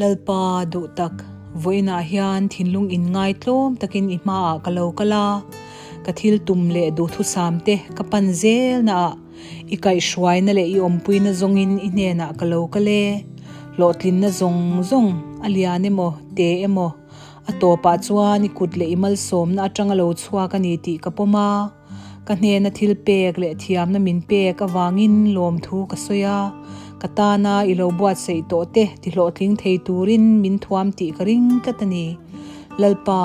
Lalpa duh tak, vawiinah hian thinlung inngaitlawm takin i hmaah ka lo kal a, ka thil tum leh duhthusam te ka pan zelnaah i kaihhruaina leh i awmpuina zawngin i hnenah ka lo kal e. Hlawhtlinna zawng zawng, a lian emaw, te emaw, a tawpah chuan i kut leh i malsawmna atanga lo chhuak a ni tih ka pawm a. Ka hnena thil pek leh thiamna min pek avangin lawmthu ka sawi a, ka tana i lo buatsaih tawh te tihlawhtling thei turin min thuam tih ka ring tlat a ni. Lalpa,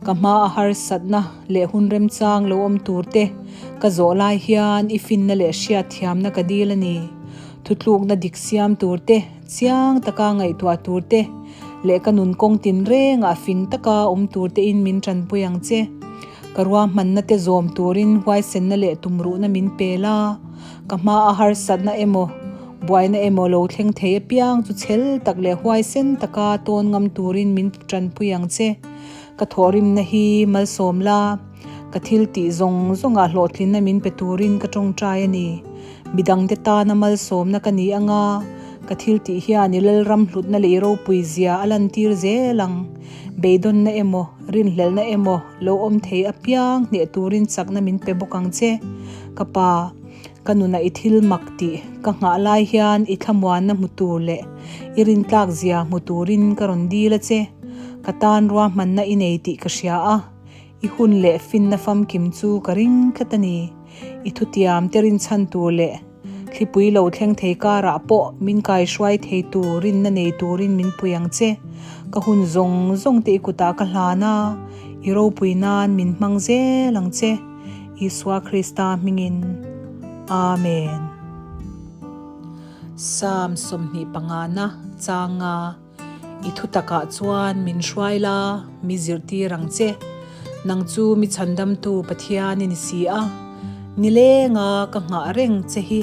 ka hma a harsatna leh hun remchang lo awm tur te ka zawh lai hian i finna leh hriatthiamna ka dil a ni. Thutlukna dik siam tur te, chiang taka ngaihtuah tur te leh ka nun kawng tinrengah fing taka awm tur tein min tanpui ang che. Ka ruahmanna te zawm turin huaisenna leh tumruhna min pel a, ka hma a harsatna emaw, buaina emaw lo thleng thei apiang chu chhel tak leh huaisen taka tawn ngam turin min tanpui ang che. Ka thawhrimna hi malsawm la, ka thil tih zawng zawngah hlawhtlinna min pe turin ka tawngtai a ni. Midangte tana malsawmna ka ni anga, ka thil tih hian i Lalram hlutna leh i ropui zia a lantir zel ang. Beidawnna emaw, rinhlelhna emaw lo awm thei apiang hneh turin chakna min pe bawk ang che. Ka pa, ka nunah i thil mak tih ka nghah lai hian i thlamuanna hmu tur leh i rintlak zia hmu turin ka rawn dil a che. Ka tan ruahmanna i nei tih ka hria a, i hun leh finna famkim chu ka ring tlat a ni. I thutiam te rinchhan tur leh Thlipui lo thleng thei karah pawh min kaihruai thei tur rinna nei turin min pui ang che. Ka hun zawng zawng te i kutah ka hlan a, i ropui nan min hmang zel ang che. Isua Krista hmingin. Amen. Psalm 25 na changa I thutakah chuan min hruai la, mi zirtir ang che. Nang chu mi chhandamtu Pathian i ni si a, nilenga ka nghah reng che hi.